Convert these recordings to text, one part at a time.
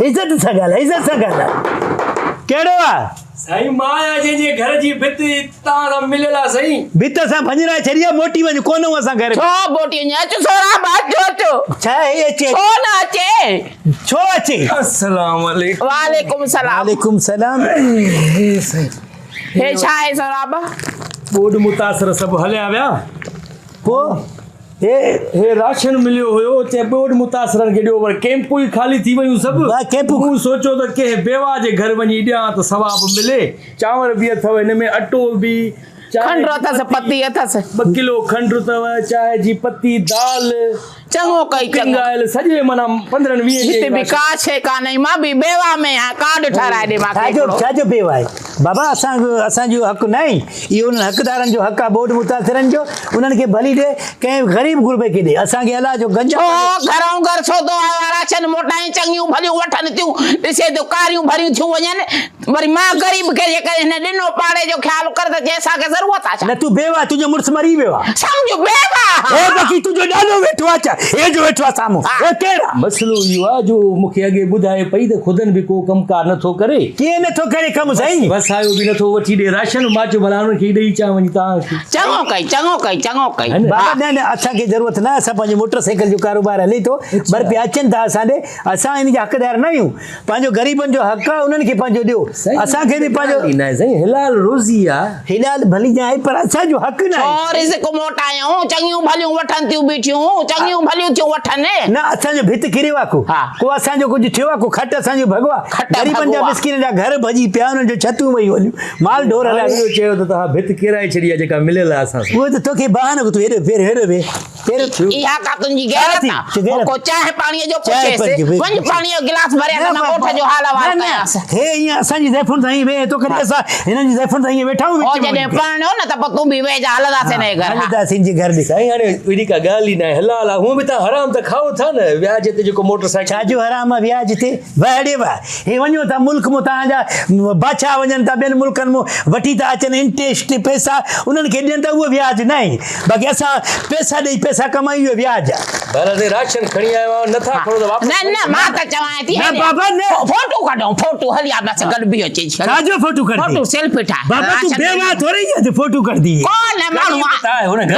عزت سان ڳالهاء عزت سان ڳالهاء ڪهڙو آ. سائين مان آهيان جنهن جي گهر جي ڀت توهان سان مليل آ سائين. ڀت اسان ڀڃرائي ڇڏي آ موٽي وڃ ڪونه هون اسان گهر ۾. ڇو موٽي وڃ اچ سهراب اچ اچ. ڇا هي اچي ڇو نه اچي. ڇو اچي. السلام عليڪم. وعليڪم السلام. وعليڪم السلام. هي سائين. هي ڇا آهي سهراب. ٻوڏ متاثر سڀ هليا ويا. پوء. هي هي راشن مليو هيو چي ٻوڏ متاثرن کي ڏيو پر ڪيمپون ئي خالي ٿي ويون سڀ مون سوچيو ته ڪنهن بيواهه جي گهر وڃي ڏيان ته ثواب ملي چانور به اٿو هن ۾ اٽو به کنڊ اٿس پتي اٿس ٻه ڪلو کنڊ اٿو چانهه جي پتي دال چڱو ڪئي چڱو آيل سڄي معنيٰ 15 20 هتي به ڪا شيء ڪانهي مان به بيواهه ۾ آهيان ڪارڊ ٺهرائي ڏي مان ڇا جو ڇا جو بيواهه آهي بابا اسان اسان جو حق ناهي اهو انهن حقدارن جو حق آهي ٻوڏ متاثرن جو انهن کي ڀلي ڏي ڪنهن غريب غربي کي ڏي اسان کي الله جو گنج ڇو گهرئون گهر سودو آيو آهي راشن موٽائين چڱيون ڀليون وٺن ٿيون ڏسي ٿو ڪاريون ڀريون ٿيون وڃن وري مان غريب کي جيڪڏهن هن ڏنو پاڙي جو خيال ڪر ته چئي اسان کي ضرورت آهي ڇا؟ نه تون بيواهه تنهنجو مڙس مري ويو آهي. سمجهه بيواهه هي بڪي تنهنجو ڏاڏو ويٺو آهي ڇا هي جو ويٺو آهي سامهون هي ڪير آهي؟ مسئلو اهو آهي جو مون کي اڳي ٻڌائي پئي ته خودن به ڪو ڪم ڪار نٿو ڪري. ڪيئن نٿو ڪري ڪم سائين؟ وسايو به نٿو وٺي ڏي راشن مان چيو ڀلا انهن کي ئي ڏئي اچان وڃي توهان کي. چڱو ڪئي چڱو ڪئي چڱو ڪئي. بابا نه نه اسان کي ضرورت نه اسان پنهنجو موٽر سائيڪل جو ڪاروبار هلي ٿو ٻه رپيا اچن ٿا اسان ڏي اسان ان جا حقدار نه آهيون پنهنجو غريبن جو حق آهي انهن کي پنهنجو ڏيو اسان کي به پنهنجو نه سائين حلال روزي آ حلال ڀلي نه آهي پر اسان جو حق نه آهي ڇو رزق موٽايون چڱيون ڀليون وٺن ٿيون بيٺيون چڱيون ڀليون ٿيون وٺن نه اسان جو ڀت ڪريو آ ڪو ڪو اسان جو ڪجهه ٿيو آ ڪو کٽ اسان جو ڀڳو آ غريبن جا مسڪينن جا گهر ڀڄي پيا انهن جو ڇتون ويون هليون مال ڍور هليا اهو چيو ته توهان ڀت ڪيرائي ڇڏي آ جيڪا مليل آ اسان سان اهو ته توکي بهانو تون هيڏو پير هيڏو ويهه اها ڪا تنهنجي غيرت آ؟ هو ڪو چانهه پاڻيء جو پڇيس، وڃ پاڻيء جو گلاس ڀري آ ته مان ڳوٺ جو حال احوال ڪيانس. هي ائين اسان جي زائفن سان ائين ويهي ٿو ڪڏهن اسان هنن جي زائفن سان ائين ويٺا آهيون هو جڏهن پرڻيو نه ته پوء تون به ويهجان هلنداسين هن جي گهر. هلنداسين جي گهر ڏي. سائين هاڻي اهڙي ڪا ڳالهه ئي ناهي حلال آ هونء به توهان حرام ته کائو ٿا نه وياج تي جيڪو موٽر سائيڪل. ڇا جو حرام آ وياج تي واه ڙي واه هي وڃو ٿا ملڪ مون توهان جا بادشاهه وڃن ٿا ٻين ملڪن مون وٺي ٿا اچن انٽريسٽ تي پئسا انهن کي ڏين ٿا اهو وياج ناهي باقي اسان پئسا ڏئي پئسا ڪمايون اهو وياج آ. بهرحال سائين راشن کڻي آيو آهيان نه ٿا کڻو ته واپس نه نه مان ته چوانء ٿي نه بابا نه فوٽو ڪڍون فوٽو هلي آ بس گڏ بيهه اچي ڇا جو فوٽو ڪڍندي فوٽو سيلفي ٺاهه بابا تون بيواهه ٿوري ئي آهين جو فوٽو ڪڍندي ڪو نه ماڻهو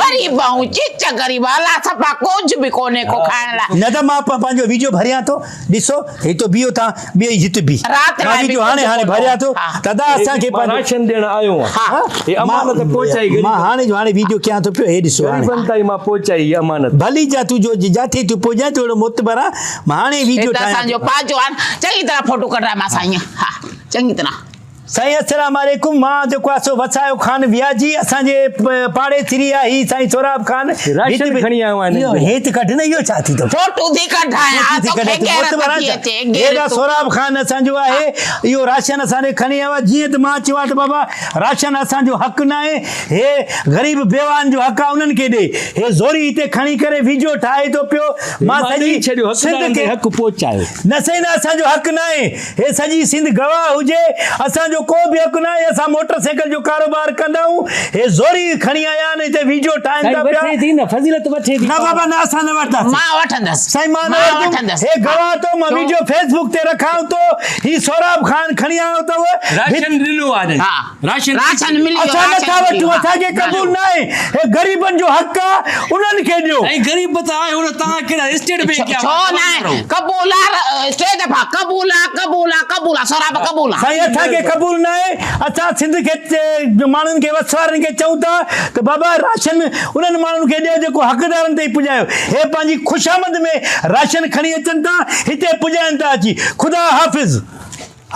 غريب آهون چچ غريب الله صفا ڪجهه به ڪونهي ڪو کائڻ لاء نه ته مان پنهنجو ويڊيو ڀريان ٿو ڏسو هي تو بيهو تان ٻئي هت بي رات لاء به هاڻي هاڻي ڀريان ٿو دادا اسان کي پنهنجو راشن ڏيڻ آيو آهيان هي امانت پهچائي غريب مان هاڻي جو هاڻي ويڊيو ڪيان ٿو پيو هي ڏسو هاڻي غريبن تائين مان پهچائي هي امانت ڀلي جا تون جو جاٿي تون پهچائين ٿو اهڙو معتبر آ مان هاڻي ويڊيو ٺاهيان اسان جو پنهنجو آ چڱي طرح فوٽو ڪڍرائي مان سائين ها چڱي طرح سائين السلام عليڪم مان جيڪو آ سو وسايو خان وياجي اسان جي پاڙيسري آ هي سائين سهراب خان راشن کڻي آيو آهيان اهو هي ته ڪڍ نه اهو ڇا ٿي ٿو فوٽو ٿي ڪڍايان توکي غيرت ٿي اچي هي سهراب خان اسان جو آهي اهو راشن اسان ڏي کڻي آيو آ جيئن ته مان چيو آ ته بابا راشن اسان جو حق ناهي هي غريب بيواهن جو حق آ انهن کي ڏي هي زوري هتي کڻي ڪري ويڊيو ٺاهي ٿو پيو مان سڄي سنڌ کي حق پهچايو نه سائين نه اسان جو حق ناهي هي سڄي سنڌ گواهه هجي، اسان جو ڪو به حق ناهي، اسان موٽر سائيڪل جو ڪاروبار ڪندا آهيون، هي زوري کڻي آيا آهن هتي ويڊيو ٺاهن ٿا سائين پيا. وٺي ٿي نه فضيلت وٺي ٿي نه بابا نه اسان نه وٺنداسين. مان وٺندس. سائين مان نه وٺندم، هي گواهه اٿو مان ويڊيو فيس بڪ تي رکان ٿو، هي سهراب خان کڻي آيو اٿو. راشن ڏنو آهي راشن راشن ملي ويو اسان نٿا وٺون اسان کي قبول ناهي هي غريبن جو حق آ انهن کي ڏيو. سائين غريب ته آهيو نه توهان ڪهڙا اسٽيٽ بينڪ جا ڇو ناهي قبول آ ٽي دفعا قبول آ قبول آ قبول آ سهراب قبول آ. سائين اسان کي قبول ناهي اسان سنڌ کي ماڻهن کي وس وارن کي چئون ٿا ته بابا راشن انهن ماڻهن کي ڏيو جيڪو حقدارن تائين پڄايو هي پنهنجي خوشامد ۾ راشن کڻي اچن ٿا هتي پڄائن ٿا اچي خدا حافظ.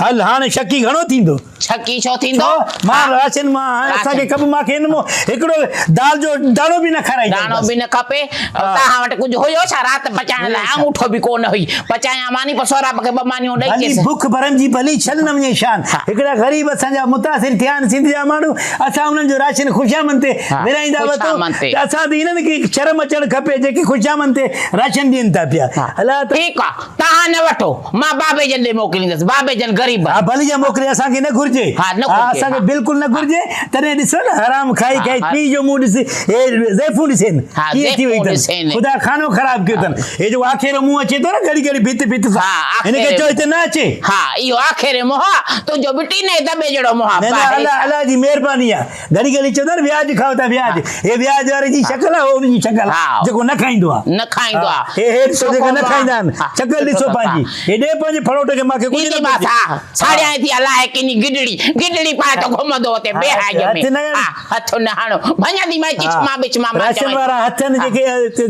هل هاڻ شڪي گهڻو ٿيندو. شڪي ڇو ٿيندو؟ ڇو؟ مان راشن مان هاڻ اسان کي ڪم مان کي هن مون هڪڙو دال جو داڻو به نه کارائي داڻو به نه کپي. توهان وٽ ڪجهه هيو ڇا رات پچائڻ لاء؟ آڱوٺو به ڪو نه هئي. پچايان ماني پوء سهراب کي ٻه مانيون ڏئي ڀلي چيس. بک ڀرم جي ڀلي ڇل نه وڃي شان. هڪڙا غريب اسان جا متاثر ٿيا آهن سنڌ جا ماڻهو اسان انهن جو راشن خوشامند تي ورهائيندا وتون ته اسان تي هنن کي شرم اچڻ کپي جيڪي خوشامند تي راشن ڏين ٿا پيا. الا ته. ٺيڪ آ توهان نه وٺو. مان بابي جن ڏي موڪليندس، بابي جن غريب ها آهن. ڀلي جا موڪلي اسان کي نه گهرجي. گهرجي. ها، نه گهرجي، اسان کي ها. بلڪل نه گهرجي. تڏهن ڏسو نه حرام کائي ها، کائي ها. پيء جو منهن ڏس، هي زيفون ڏسين ها، ڪيئن ٿي وئي زيفون اٿن. ڏسين. خدا خانو خراب ڪيو اٿن. هي جيڪو آکيرو منهن اچي ٿو نه گهڙي گهڙي ڀت ڀت سان، ها، هن کي آکيري چئو هتي نه اچي. ها، اهو آکيري منهن آ، تنهنجو به ٽيني دٻي جهڙو منهن آ. نه نه باهه الله الله جي مهرباني آ. گهڙي گهڙي چوندا آهن وياج کائو ٿا وياج. هي وياج واري جي شڪل آ، هو ان جي شڪل آ ها. جيڪو نه کائيندو آ. نه کائيندو آ. هي هي ڏسو جيڪا نه کائيندا آهن. شڪل ڏسو پنهنجي. هي ڏي پنهنجي ڦڙوٽ کي مان کي ڪجهه نه ڏيندي مانس پڇي. ها. ساڙيائين ٿي الاهي ڪني گدڙي. گدڙي پائي ٿو گهمندو اتي بيهائج ۾. هٿ نه ها هٿ نه هڻو. ڀڃندي مانء چشما بشما مان راشن چوانء ٿي. وارا هٿ آهن جيڪي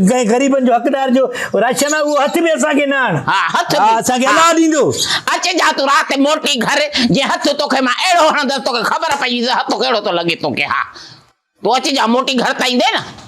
ڪنهن غريبن جو حقدار جو راشن آهي اهو هٿ به اسان کي نه هڻ. ها هٿ ها به. اسان کي ها. الله ڏيندو. اچجان تون رات موٽي گهر جي هٿ توکي مان اهڙو هڻندس توکي خبر پئجي ته هٿ ڪهڙو ٿو لڳي توکي ها تون اچجان موٽي گهر ته ايندين نه.